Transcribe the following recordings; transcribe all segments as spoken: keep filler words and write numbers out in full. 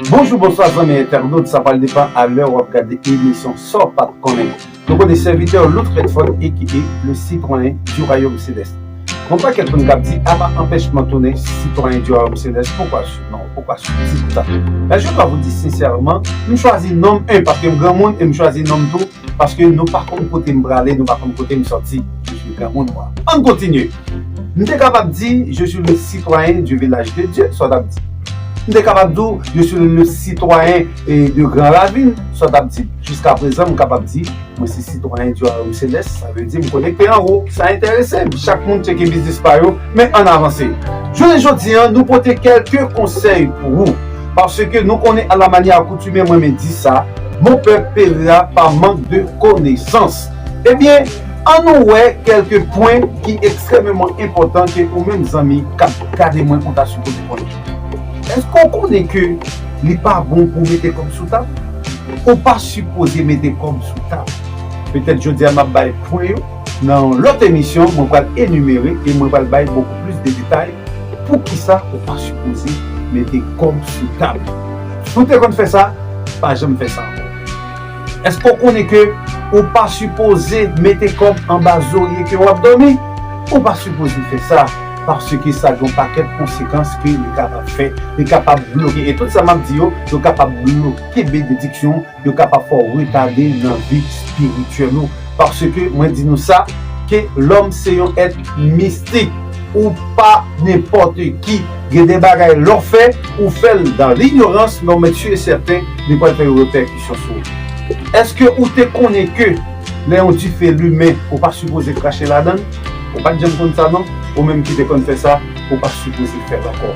Bonjou, bonswa zanmi entènot, sa pral depann a lè w ap gade emisyon Sa w pa t konnen. Nou konnen sèvitè Luther Redford, aka le citoyen du royaume céleste. Gon pakèt moun k ap di, apa anpèch mwen tounen citoyen du royaume céleste, pourquoi ce nom, pourquoi ce titre? Ben, je dois vous dire sincèrement, m chwazi non m, en, paske m granmoun, e m chwazi non m tou, paske nou pa konn kote m prale, nou pa konn kote m sòti. Je suis granmoun, mwen. Ann kontinye. M te kapab di, je suis le citoyen du village de Dieu, sa w t ap di. M te kapab di w, je suis le citoyen, eh, de Grand Ravine, sa w t ap di. Jiska prezan, m kapab di, mwen se sitwayen du royaume céleste, sa vle di m konekte anwo. Sa enterese m. Chak moun tcheke biznis pa yo, men ann avanse. Jounen jodi a, nou pote kèlke konsèy pou ou. Paske nou konnen à la manière accoutumée, mwen menm di sa, mon peuple périra par manque de connaissance. Ebyen, ann nou wè kèlke pwen ki ekstrèmeman enpòtan ke ou menm zanmi k ap gade mwen ou ta sipoze konnen. Èske w konnen ke li pa bon pou w mete kòb sou tab? Ou pa sipoze mete kòb sou tab. Petèt jodi a m ap bay pwen yo. Nan yon lòt emisyon, mwen pral enimere e mwen pral bay bokou plis de detay poukisa ou pa sipoze mete kòb sou tab. Si w te konn fè sa, pa janm fè sa ankò. Èske w konnen ke ou pa sipoze mete kòb anba zorye ke w ap dòmi? Ou pa sipoze fè sa, paske sa gen yon pakèt konsekans ke li kapab fè. Li kapab bloke. E tout sa m ap di yo, yo kapab bloke benediksyon, yo kapab fè w retade nan vi espirityèl ou. Paske mwen di nou sa, ke lòm se yon èt mistik. Ou pa nenpòt ki. Gen de bagay lè w fè, ou fè l dans l'ignorance, men w mèt si e sèten, li pral fè yon repèkisyon sou ou. Èske ou te konnen ke lè yon dife limen, ou pa sipoze krache ladan l? Ou pa t janm konn sa non? Ou menm ki te konn fè sa, ou pa sipoze fè l ankò.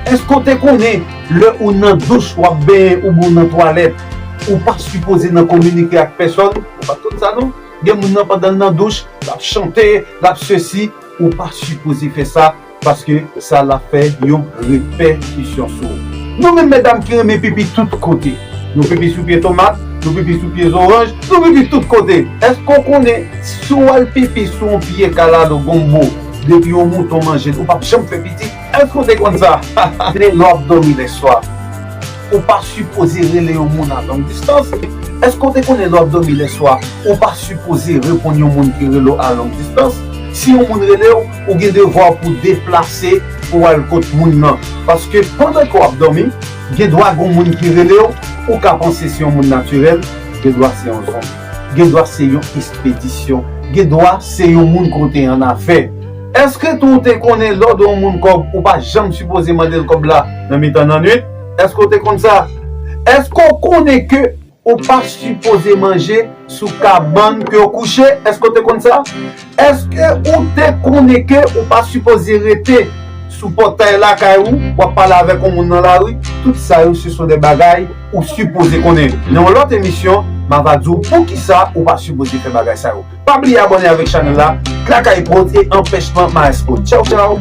Èske w te konnen lè ou nan douch, w ap benyen, oubyen w nan twalèt, ou pa sipoze nan kominike ak pèsòn? Ou pa t konn sa non? Gen moun nan pandan l nan douch, l ap chante, l ap sesi, ou pa sipoze fè sa, paske sa l ap fè yon repèkisyon sou ou. Nou menm medam ki renmen pipi tout kote, nou pipi sou pye tomat, nou pipi sou pye zoranj, nou pipi tout kote. Èske w konnen si w al pipi sou yon pye kalado gonbo, depi yon mouton manje l, ou p ap janm fè pitit? Èske w te konn sa? Lè w ap dòmi lèswa, ou pa sipoze rele yon moun a long distans. Èske w te konnen lè w ap dòmi lèswa, ou pa sipoze reponn yon moun ki rele w a long distans? Si yon moun rele w, ou gen devwa pou deplase pou w al kot moun nan. Paske pandan ke w ap dòmi, gen dwa gen yon moun ki rele w, ou ka panse se yon moun natirèl, gen dwa se yon zonbi. Gen dwa se yon espedisyon. Gen dwa se yon moun ke w te annafè. Èske tou w te konnen lè w dwe yon moun kòb, ou pa janm sipoze mande l kòb la nan mitan nan nwit? Èske w te konn sa? Èske w konnen ke ou pa sipoze manje sou kabann ke w kouche? Èske w te konn sa? Èske ou te konnen ke ou pa sipoze rete sou pòtay lakay ou, w ap pale avèk yon moun nan lari? Tout sa yo, se son de bagay ou sipoze konnen. Nan yon lòt emisyon, m ava di w poukisa ou pa sipoze fè bagay sa yo. Pa bliye abòne avèk chanèl la, Lakay Pwodz e Anpèchman Maestro. Tchaw, tchaw!